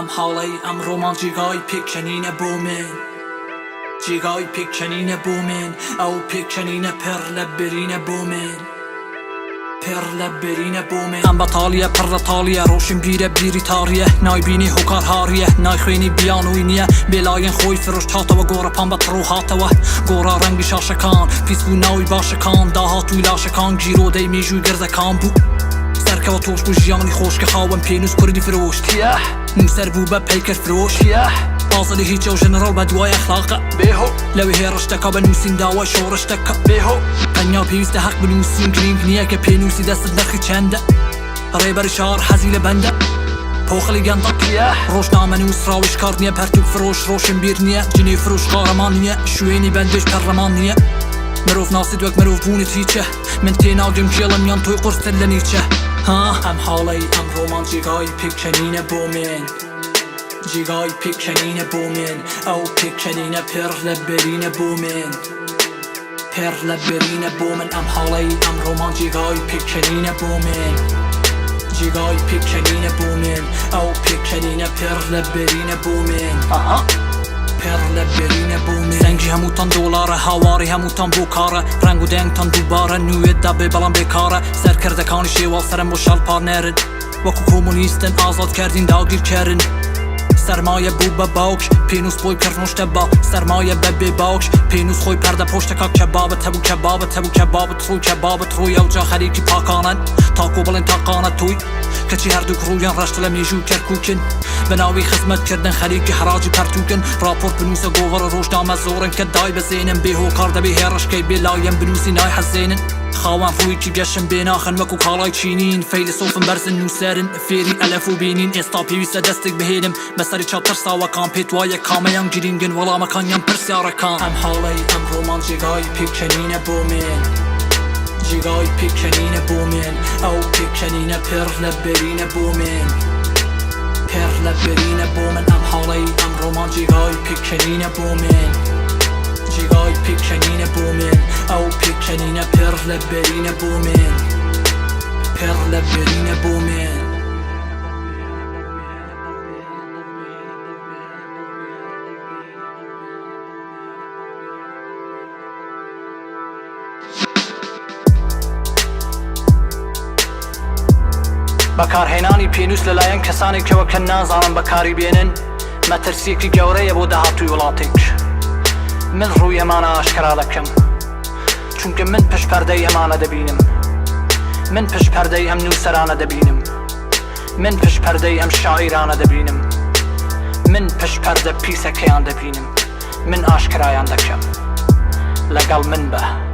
ئەم حاڵەی ئەمڕۆمان جێگای پێکەنینە بۆ من. جێگای پێکەنینە بۆ من. ئەو پێکەنینە پڕ لە برینە بۆ من. پڕ لە برینە بۆ من. ئەم بەتاڵیە پڕ لە تاڵیە. ڕۆشنبیرە بیری تاڕیە. نایبینی هۆکار هاڕیە. نایخوێنی بیانووی نیە. بێلایەن خۆی فرۆشت هاتەوە گۆڕەپان بە تڕۆ هاتەوە. گۆڕا ڕەنگی شاشەکان. پیس بوو ناوی باشەکان. داهاتووی لاشەکان. گیرۆدەی مێژووی گردەکان بوو. سەرکەوە تۆش بوو ژیانی خۆش کە خاوەن پێنووس کوردی فرۆشت. نووسەر بوو بە پەیکەر فرۆش. ئازادی هیچە و ژەنەڕاڵ بە دوای ئەخلاقە. لەوێ هێڕش دەکا بە نووسین داوای شۆڕش دەکا. تەنیا پێویستە هەق بنووسین گرینگ نییە کە پێنووسی دەستت نرخی چەندە. ڕێبەری شار حەزی لە بەندە. پۆخڵی گەندەڵ. ڕۆژنامەنووس ڕاوێژکار نییە پەرتووک فرۆش ڕۆشنبیر نییە جنێو فرۆش قارەمان نییە شوێنی بەندێژ پەرلەمان نییە مرۆڤ ناسیت وەک مرۆڤ بوونت هیچە من تێناگەم کێڵم یان تۆی قورستر لە نیچە ها ئەم حاڵەی ئەمڕۆمان جێگای پێکەنینە بۆ من جێگای پێکەنینە بۆ من ئەو پێکەنینە پڕ لە برینە بۆ من پڕ لە برینە بۆ من ئەم حاڵەی ئەمڕۆمان جێگای پێکەنینە بۆ من جێگای پێکەنینە بۆ من ئەو پێکەنینە پڕ لە برینە بۆ من پڕ لە برینە بۆ من. دەنگی هەمووتان دۆڵارە هاواری هەمووتان بۆ کارە ڕەنگ و دەنگتان دووبارە نوێت دەبێ بەڵام بێکارە سەرکردەکانی شێواو سەرم بۆ شەڵپار نەرن وەکو کۆمۆنیستن ئازادکردین داگیرکەرن سەرمایە بوو بە باوک پێنووس بۆی کڕنوش دەبا سەرمایە بە بێ باوک پێنووس خۆی پەردە پۆش دەکا کەبابت هەبوو کەبابت هەبوو کەبابت ڕووی کەبابت ڕووی ئەوجا خەریکی پاکانەن تاکۆ بڵێن تاقانە تۆی کەچی هەردووک ڕوویان ڕەشتە لە مێژووی کەرکوکن بە ناوی خزمەت کردن خەریکی حەراجی پەرتووکن ڕاپۆرت بنووسە گۆڤەرە ڕۆژنامە زۆرن کە دایبەزێنن بێ هۆکار دەبێ هێڕشکەی بێ لایەن بنووسی نایحەزێنن خاوەن ڕوویەکی گەشن بێ ناخن وەکو کاڵای چینین فەیلەسوفن بەرزن نووسەرن فێری ئەلەف و بینین ئێستا پێویستە دەستێک بهێنم بەسەری چاو ترساوەکان پێت وایە کامەیان گرینگن وەڵامەکان یان پرسیارەکان؟ ئەم حاڵەی ئەمڕۆمان جێگای پێکەنینە بۆ من جێگای پێکەنینە بۆ من ئەو پێکەنینە پڕ لە برینە بۆ من پڕ لە برینە بۆ من ئەم حاڵەی ئەمڕۆمان جێگای پێکەنینە بۆ من جێگای پێکەنینە بۆ من ئەو پێکەنینە پڕ لە برینە بۆ من پڕ لە برینە بۆ من. بەکارهێنانی پێنووس لەلایەن کەسانێکەوە کە نازانن بەکاری بێنن مەترسیەکی گەورەیە بۆ داهاتووی وڵاتێک. من ڕووی ئەمانە ئاشکرا دەکەم چونکە من پشت پەردەی ئەمانە دەبینم. من پشت پەردەی ئەم نووسەرانە دەبینم. من پشت پەردەی ئەم شاعیرانە دەبینم. من پشت پەردە پیسەکەیان دەبینم. من ئاشکرایان دەکەم. لەگەڵ من بە.